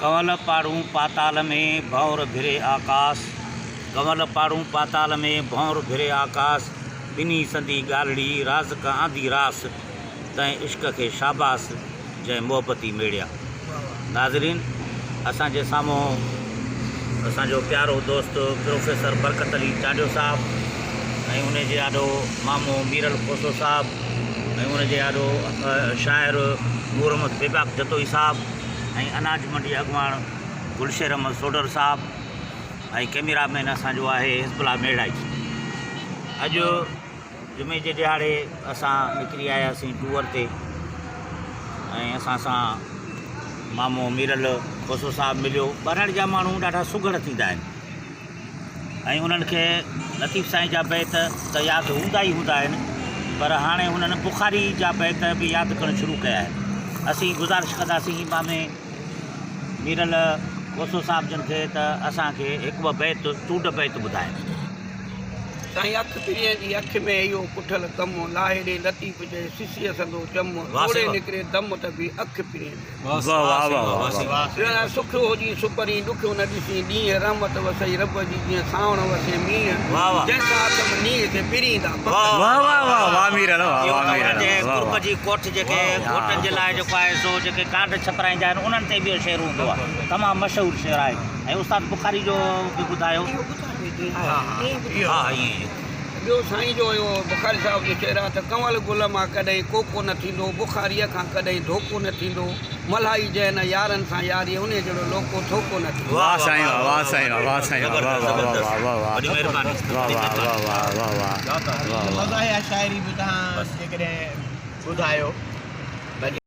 ڪنول پاڙون پاتال ۾، ڀنور ڀري آڪاس. ڪنول پاڙون پاتال ۾، ڀنور ڀري آڪاس. ٻنهي سندي ڳالهڙي، رازق آندي راس. تنهن عشق کي شاباس، جنهن محبتي ميڙيا. ناظرين! اسان جي سامهون اسان جو پيارو دوست پروفيسر برڪت علي چانڊيو صاحب ۽ ان جي آڏو مامو ميرل کوسو صاحب ۽ ان جي آڏو شاعر نور احمد بيباڪ جتوئي صاحب ۽ اناج منڊي اڳواڻ گلشير احمد سوڍر صاحب ۽ ڪئميرا مين اسان جو آهي حزب الله ميڙائي. اڄ جمعي جي ڏهاڙي اسان نڪري آياسين ٽوئر تي ۽ اسان سان مامو ميرل کوسو صاحب مليو. ٻهراڙي جا ماڻهو ڏاڍا سگهڙ ٿيندا آهن ۽ انهن کي لطيف سائين جا بيت ته ياد هوندا ئي هوندا آهن پر هاڻي انهن بخاري جا بيت به ياد ڪرڻ شروع ڪيا آهن. اسين گذارش ڪنداسين مامي ميرل کوسو صاحب جن کي ته اسان کي هڪ ٻه بيت چونڊ بيت ٻڌائين. سائين اک پرينء جي اک ۾ اهو ڪٺل ڪم، لاهي ڏي لطيف چئي سسيء سندو چم، توڙي نڪري دم ته به اک پرينء جي. سهڻا سک هجين سپرين، ڏکيو نه ڏسين ڏينهن، رحمت وسئي رب جي جيئن سانوڻ وسي مينهن، جنهن سان اٿم نينهن سي پرين دا پڪ. اهو ته انهن جي قرب جي ڪوٺ جيڪي گهوٽن جي لاء جيڪو آهي سو جيڪي ڪارڊ ڇپرائيندا آهن انهن تي به اهو شعر هوندو آهي تمام مشهور شعر آهي ۽ استاد بخاري جو به ٻڌايو. ها ائين ئي. ٻيو سائين جو اهو بخاري صاحب جو شعر آهي ته ڪنول گل مان ڪڏهن ڪوڪو نه ٿيندو، بخاريء کان ڪڏهن ڌوڪو نه ٿيندو، ملهائي جنهن نه يارن سان ياري، انهيء جهڙو لوڪو ٿوڪو نه ٿيندو. واه سائين واه واه سائين واه واه سائين واه واه واه واه واه وڏي مهرباني واه واه واه واه واه واه واه مزاحيه شاعري به توهان جيڪڏهن ٻڌايو.